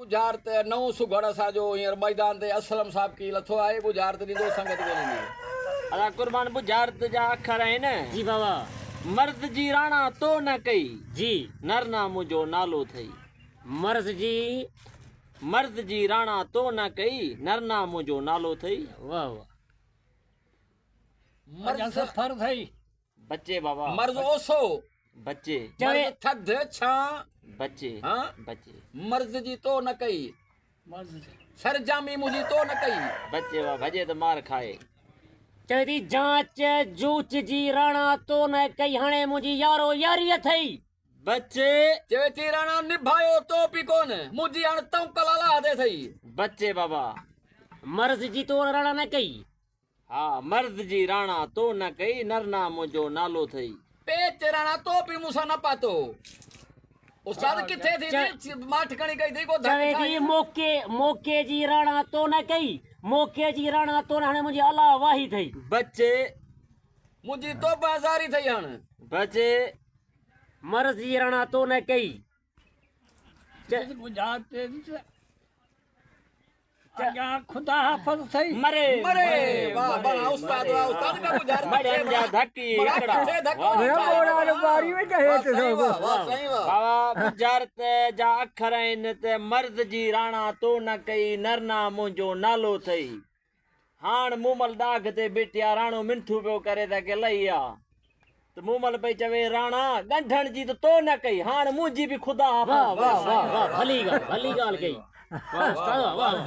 ڳجهارت، نئون سگهڙ اسان جو هينئر ميدان تي اسلم صاحب ڪي لٿو آهي، ڳجهارت ڏيندو سنگت ڳوليندي. ادا قربان ٻجهارت جا اکر آهن. جي بابا. مرض جي راڻا تو نه ڪئي. جي. نرنا منهنجو نالو ٿئي. مرض جي. مرض جي راڻا تو نه ڪئي، نرنا منهنجو نالو ٿئي. واه واه. مرض. سفر ٿئي. بچي بابا. مرض اوسو. بچي. مرض ٿڌ ڇانء. بچي. بچي. مرض جي تو نه ڪئي. مرض جي. سرجامي منهنجي تو نه ڪئي. بچي بابا ڀڄي ته مار کائي. چوي ٿي جانچ جوچ جي راڻا تو نه ڪئي هاڻي منهنجي يارو ياري اٿئي. بچي. چوي ٿي راڻا نڀايو تو به ڪونه منهنجي هاڻ تئون ڪلالا تي اٿئي. بچي بابا. مرض جي تو راڻا نه ڪئي. ها مرض جي راڻا تو نه ڪئي نرنا منهنجو نالو ٿئي. پيچ راڻا تو به مون سان نه پاتو. استاد ڪٿي ٿي ماٺ کڻي ڪئي ٿي ڪو ڌڪ چوي ٿي موقعي موقعي جي راڻا تو نه ڪئي موقعي جي راڻا تو نه هاڻي منهنجي الله واهي ٿئي. بچي. منهنجي توبه زاري ٿئي هاڻ. بچي. مرض جي راڻا تو نه ڪئي. اڳيان خدا حافظ ٿئي. مري مري واه بڻا استاد واه استاد ڪا ٻجهار مڙين جا ڌڪ ئي هڪڙا واه سائين واه بابا ٻجهارت جا اکر آهن ته مرض جي راڻا تو نه ڪئي نرنا منهنجو نالو ٿئي هاڻ مومل ڏاگهه تي بيٺي آ راڻو منٿون پيو ڪري ته ڪي لهي آ ته مومل پئي چوي راڻا ڳنڍڻ جي ته تو نه ڪئي هاڻ منهنجي به خدا حافظ واه واه واه واه ڀلي ڳالهه ڀلي ڳالهه ڪئي واه استاد واه واه.